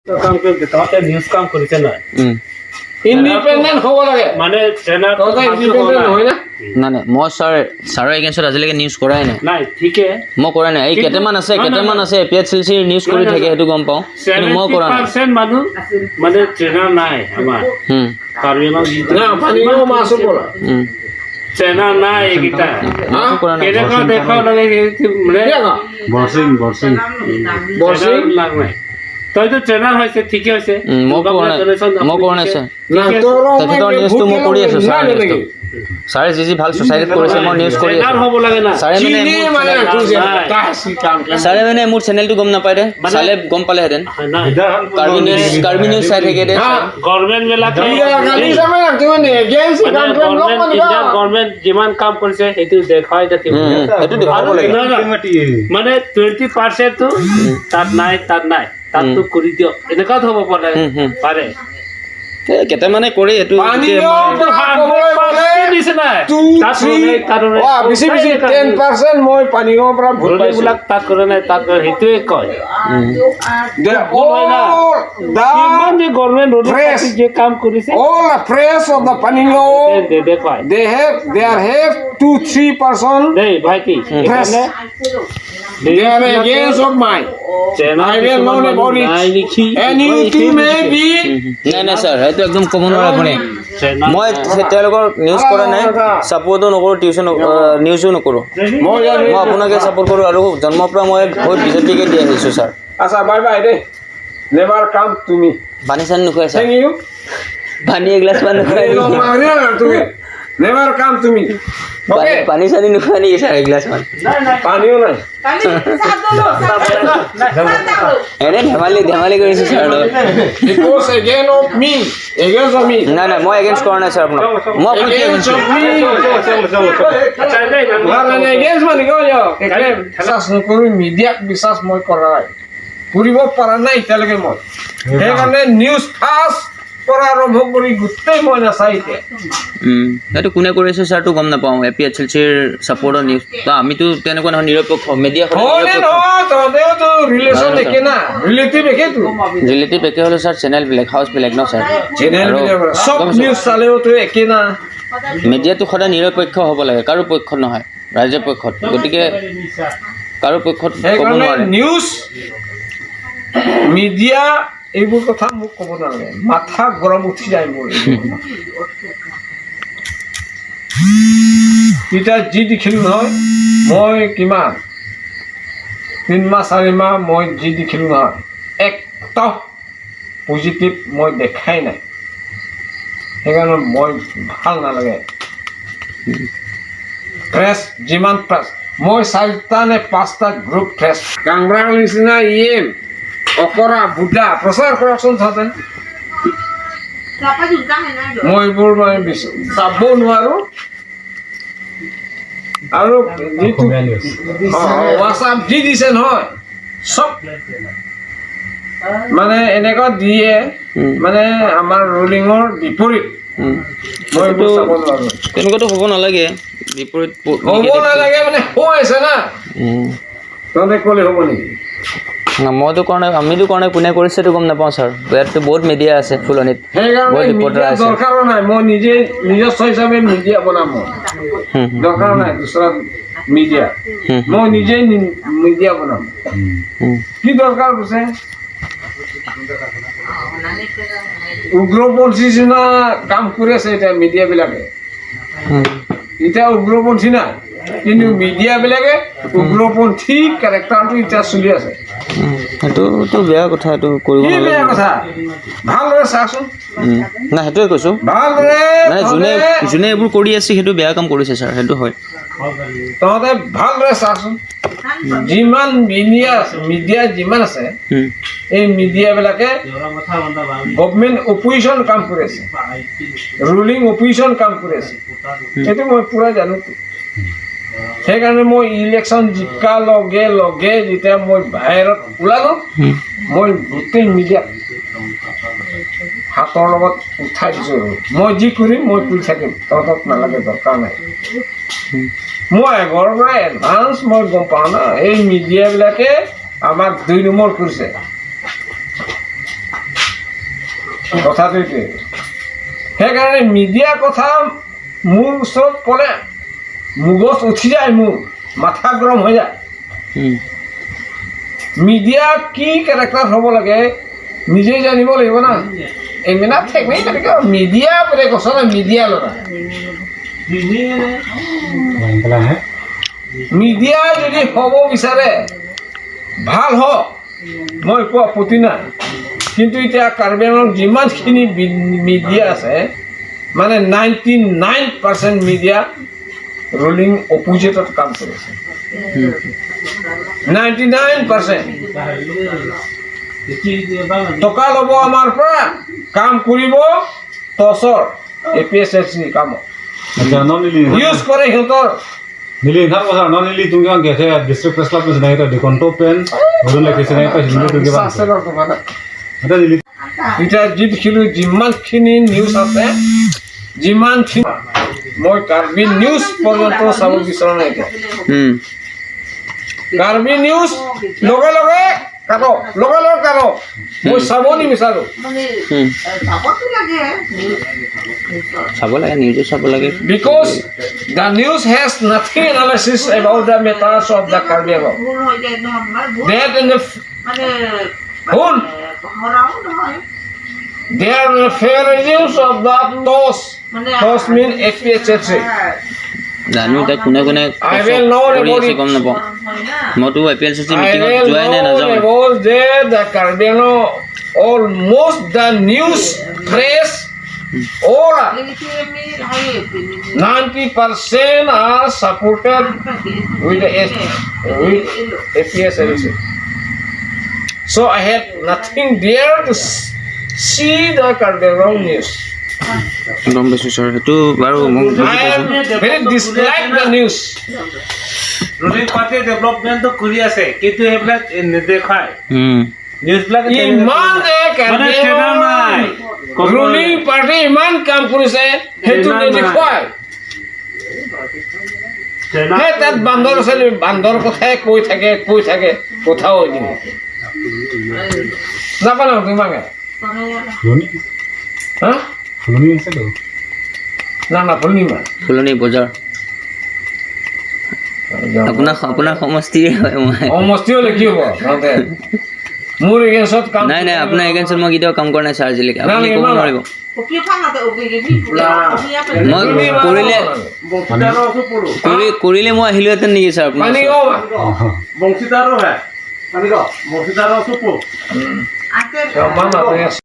কাম কৰি তহঁতে নিউজ কাম কৰিছে নহয়? ইণ্ডিপেণ্ডেণ্ট হ'ব লাগে। মানে ট্ৰেইনাৰ তহঁতে ইণ্ডিপেণ্ডেণ্ট নহয় না। নাই নাই, মই ছাৰ, ছাৰৰ এগেইনষ্টত আজিলৈকে নিউজ কৰাই নাই। নাই, ঠিকে। মই কৰা নাই। এই কেইটামান আছে, নহয়, কেইটামান নহয়। আছে, এ পি এইচ এল চিৰ নিউজ কৰি নহয়, থাকে, নহয়। সেইটো গম পাওঁ, কিন্তু মই 70 কৰা নাই। পাৰ্চেণ্ট মানুহ মানে ট্ৰেইনাৰ নাই আমাৰ কাৰ্বি আংলং যিটো। না, পানীও মাছো বলা। ট্ৰেইনাৰ নাই এইকেইটা। মইতো কৰা নাই। কেনেকুৱা দেখাব লাগে সেইটো মানে। বৰচিং, বৰচিং। বৰচিং। ট্ৰেইনাৰ নাই। তইতো ট্ৰেইনাৰ হৈছে, ঠিকে হৈছে। মই কৰা নাই, মই কৰা নাই ছাৰ। না, তোৰো। তেখেতৰ নিউজটো মই কৰি আছোঁ, ছাৰ, নিউজটো। ছাৰে যি যি ভাল ছ'চাইটিত কৰিছে, মই নিউজ কৰি ট্ৰেইনাৰ আছোঁ। হ'ব লাগে না। ছাৰে মানে চিনি মোৰ মানে কাম। ছাৰে মানে মোৰ চেনেলটো গম নাপায় দে, চালে গম পালেহেঁতেন। নাই। কাৰ্বি নিউজ, কাৰ্বি নিউজ চাই থাকে দে। গভৰ্ণমেণ্ট বিলাকে গালি যাবে না তুমি এগেইনষ্ট মানে কাম কৰিম লগ গভৰ্ণমেণ্ট, মানিবা। ইণ্ডিয়ান গভৰ্ণমেণ্ট যিমান কাম কৰিছে, সেইটো দেখুৱাই থাকিব। সেইটো দেখুৱাব লাগে। নহয়, নহয়। মানে 20%টো তাত নাই, তাত নাই, তাততো কৰি দিয়ক, এনেকুৱাত হ'ব পাৰে। উম, হুম। পাৰে। এই কেইটামানে কৰে এইটো। পানীও পৰা ক'বলৈ গ'লে দিছে নাই। টু তাত থ্ৰী নাই, তাত নাই। বেছি বেছি 10% মই পানীগাঁৱৰ পৰা ভোট পাইছোঁ। বিলাক তাত কৰে নাই, তাত কৰে, সেইটোৱে কয়। They all the কিমান যে গভৰ্ণমেণ্ট Press. যে কাম কৰিছে। All the press of the Panigaon, দেখুৱায়। they have there have 2-3 person দেই ভাইটি, press. সেইকাৰণে They are against of mine. I will know about it. নাই নেকি। And you too may be. নাই নাই ছাৰ, সেইটো একদম ক'ব নোৱাৰে আপুনি। মই তেওঁলোকৰ নিউজ কৰা নাই, ছাপৰ্টো নকৰোঁ, টিউচন নিউজো নকৰোঁ। মই জানো। মই আপোনাকে ছাপৰ্ট কৰোঁ আৰু জন্মৰ পৰা মই ভোট বিজেপিকে দি আহিছোঁ ছাৰ। আচ্ছা, বাই বাই দেই। Never come to me. পানী চানী নোখোৱাই ছাৰ? Thank you. পানী এগিলাচ মান নোখোৱাই নেকি? তুমি never come to me. Okay? পানী চানী নোখোৱাই নেকি ছাৰ এগিলাচ মান? পানীও নাই। এনে ধেমালি ধেমালি কৰিছোঁ ছাৰ লগত। Because again of me, against of me. নাই নাই, মই এগেইনষ্ট কৰা নাই ছাৰ আপোনাক। মই আপোনাক কি Against against of me. মানে against মানে কিয় বিশ্বাস নকৰোঁ, মিডিয়াক বিশ্বাস মই কৰা নাই, কৰিব পৰা নাই এতিয়ালৈকে মই। সেইকাৰণে নিউজ ফাৰ্ষ্ট পৰা আৰম্ভ কৰি গোটেই মই নাচাই এতিয়া। সেইটো কোনে কৰিছে ছাৰটো গম নাপাওঁ। এ পি এইচ এল চিৰ ছাপৰ্টৰ নিউজ তো আমিতো তেনেকুৱা নহয়, নিৰপেক্ষ মিডিয়া। হয়নে নহয়? তহঁতেওতো ৰিলেশ্যন একে না, ৰিলেটিভ একেতো। ৰিলেটিভ একে হ'লেও ছাৰ, চেনেল বেলেগ, হাউচ বেলেগ ন ছাৰ। চেনেল আৰু চব গম পাইছোঁ। নিউজ চালেওতো একে না। মিডিয়াটো সদায় নিৰপেক্ষ হ'ব লাগে, কাৰো পক্ষত নহয়, ৰাইজৰ পক্ষত। গতিকে কাৰো পক্ষত ক'ব সেইকাৰণে নোৱাৰে। নিউজ মিডিয়া এইবোৰ কথা মোক ক'ব নালাগে, মাথা গৰম উঠি যায় মোৰ এইবোৰ কথা। এতিয়া যি দেখিলোঁ নহয়, মই কিমান 3 মাহ 4 মাহ মই যি দেখিলোঁ নহয়, একটা পজিটিভ মই দেখাই নাই। সেইকাৰণে মই ভাল নালাগে। প্ৰেছ যিমান প্ৰেছ, মই চাৰিটা নে পাঁচটা গ্ৰুপ প্ৰেছ কাংৰাৰ নিচিনা ইএম অকৰা বুঢ়া প্ৰচাৰ কৰকচোন তাতে। মই এইবোৰ মানে চাব নোৱাৰোঁ। আৰু যিটো হোৱাটছআপ যি দিছে নহয়, চব মানে এনেকুৱা দিয়ে, মানে আমাৰ ৰুলিঙৰ বিপৰীত। মই এইবোৰ চাব নোৱাৰোঁ। তেনেকুৱাতো হ'ব নালাগে, বিপৰীত হ'ব নালাগে মানে হৈ আছে না। তহঁতে ক'লে হ'ব নেকি? না, মইতো কৰা নাই, আমিতো কৰা নাই। কোনে কৰিছে সেইটো গম নাপাওঁ ছাৰ। ইয়াততো বহুত মিডিয়া আছে ফুলনিত, সেইকাৰণে বহুত ৰিপৰ্টাৰ মিডিয়া আছে। দৰকাৰো নাই। মই নিজে নিজস্ব হিচাপে মিডিয়া বনাম মই। হুম, হুম, দৰকাৰ নাই দুচৰা মিডিয়া। মই নিজেই মিডিয়া বনাম। কি দৰকাৰ কৈছে? উগ্ৰপন্থী নিচিনা কাম কৰি আছে এতিয়া মিডিয়াবিলাকে। এতিয়া উগ্ৰপন্থী নাই, কিন্তু মিডিয়াবিলাকে উগ্ৰপন্থী কেৰেক্টাৰটো এতিয়া চলি আছে। সেইটোতো বেয়া কথা, এইটো কৰিব কি বেয়া নালাগে। কথা? ভালদৰে চাচোন। নাই, সেইটোৱে কৈছোঁ। ভালদৰে। মানে যোনে তহঁতে যোনে এইবোৰ কৰি আছে, সেইটো বেয়া কাম কৰিছে ছাৰ, সেইটো হয়। তহঁতে ভালদৰে চাচোন, যিমান মিডিয়া আছে, মিডিয়া যিমান আছে, এই মিডিয়াবিলাকে গভমেণ্ট অপজিশ্যন কাম কৰি আছে, ৰুলিং অপজিশ্যন কাম কৰি আছে। সেইটো মই পূৰা জানো। সেইকাৰণে মই ইলেকশ্যন জিকাৰ লগে লগে যেতিয়া মই বাহিৰত ওলালোঁ, মই গোটেই মিডিয়াক হাতৰ লগত উঠাই দিছোঁ আৰু মই যি কৰিম মই কৰি থাকিম, তহঁতক নালাগে, দৰকাৰ নাই। মই আগৰ পৰা এডভান্স মই গম পাওঁ না, এই মিডিয়াবিলাকে আমাক দুই নম্বৰ কৰিছে। কথাটো এইটোৱে। সেইকাৰণে মিডিয়াৰ কথা মোৰ ওচৰত ক'লে মগজ উঠি যায়, মোৰ মাথা গৰম হৈ যায়। মিডিয়া কি কেৰেক্টাৰ হ'ব লাগে নিজেই জানিব লাগিব না। এইবিলাক থেকমেই তেনেকৈ মিডিয়া বুলি কৈছ না, মিডিয়া ল'ৰা। হে। মিডিয়া যদি হ'ব বিচাৰে ভাল হওক, মই একো আপত্তি নাই। কিন্তু এতিয়া কাৰ্বি আংলঙত যিমানখিনি মিডিয়া আছে, মানে 99% মিডিয়া ৰুলিং অপজিটত কাম কৰিছে, 99%। টকা ল'ব আমাৰ পৰা, কাম কৰিব টচৰ এপিএছএলচি কামত আচ্ছা, ননিলি। ইউজ কৰে সিহঁতৰ। নিলি ইমান কথা ননিলি, তুমি কিমান গেছে ডিষ্ট্ৰিক্ট প্ৰেছ ক্লাব চিনাকি তই ডিকণ্টো পেন নতুন লিখিছে নাই পাইছিল তুমি কিবা আছে ৰ তোমাৰ। এটা দিলি। এতিয়া যি দেখিলোঁ, যিমানখিনি নিউজ আছে, যিমানখিনি মই কাৰ্বি নিউজ পৰ্যন্ত চাব বিচৰা নাই এতিয়া। কাৰ্বি নিউজ লগে লগে কাটক, লগে লগে কাটক, মই চাব নিবিচাৰোঁ। চাব লাগে, নিউজো চাব লাগে। Because the news has nothing analysis about the matters of the Karbi Anglong. That in the শুন, they are the favorisms of the TOS. TOS mean APHFC. জানো, এতিয়া কোনে কোনে I will know কৰি about আছে it. গম নাপাওঁ। মইতো এপিএলচিচি I মিটিঙত will যোৱাই নাই, know নাযাওঁ। about that the Karbi Anglong, almost the news press, all are 90% are supported with the S, with APSLC. So I had nothing there to see the Karbi Anglong news. গম পাইছোঁ sir, সেইটো বাৰু মই বুজি I am পাইছোঁ। Very dislike the news. Ruling পাৰ্টিয়ে ডেভেলপমেণ্টটো কৰি আছে, কিন্তু সেইবিলাক নেদেখায় নিউজবিলাক। ইমান মানে চেনা নাই। ৰুলিং পাৰ্টি ইমান কাম কৰিছে, সেইটো চেনা নাই। নেদেখুৱায়। সেই তাত বান্দৰ আছে, বান্দৰ কথাই কৈ থাকে, কৈ থাকে, কথাও নিদিয়ে। নাপালো তোমাকে। ফুলনি। হা। ফুলনি আছে তো। না না, ফুলনি মা। ফুলনি বজাৰ আপোনাৰ সমষ্টিৰে হয় মই। সমষ্টি হ'লে কি হ'ব, তহঁতে মোৰ এগেইনষ্টত কাম নাই নাই, আপোনাৰ এগেইনষ্টত মই কেতিয়াও কাম কৰা নাই ছাৰ আজিলৈকে। নাই, আপুনি নাই, ক'ব ইমান নোৱাৰিব। মই কৰিলে কৰিলে মই আহিলোহেঁতেন নেকি ছাৰ আপোনাৰ পানী ওচৰত? গাঁও। বংশীদাৰো হয়, বংশীদাৰো চুপো। আছে।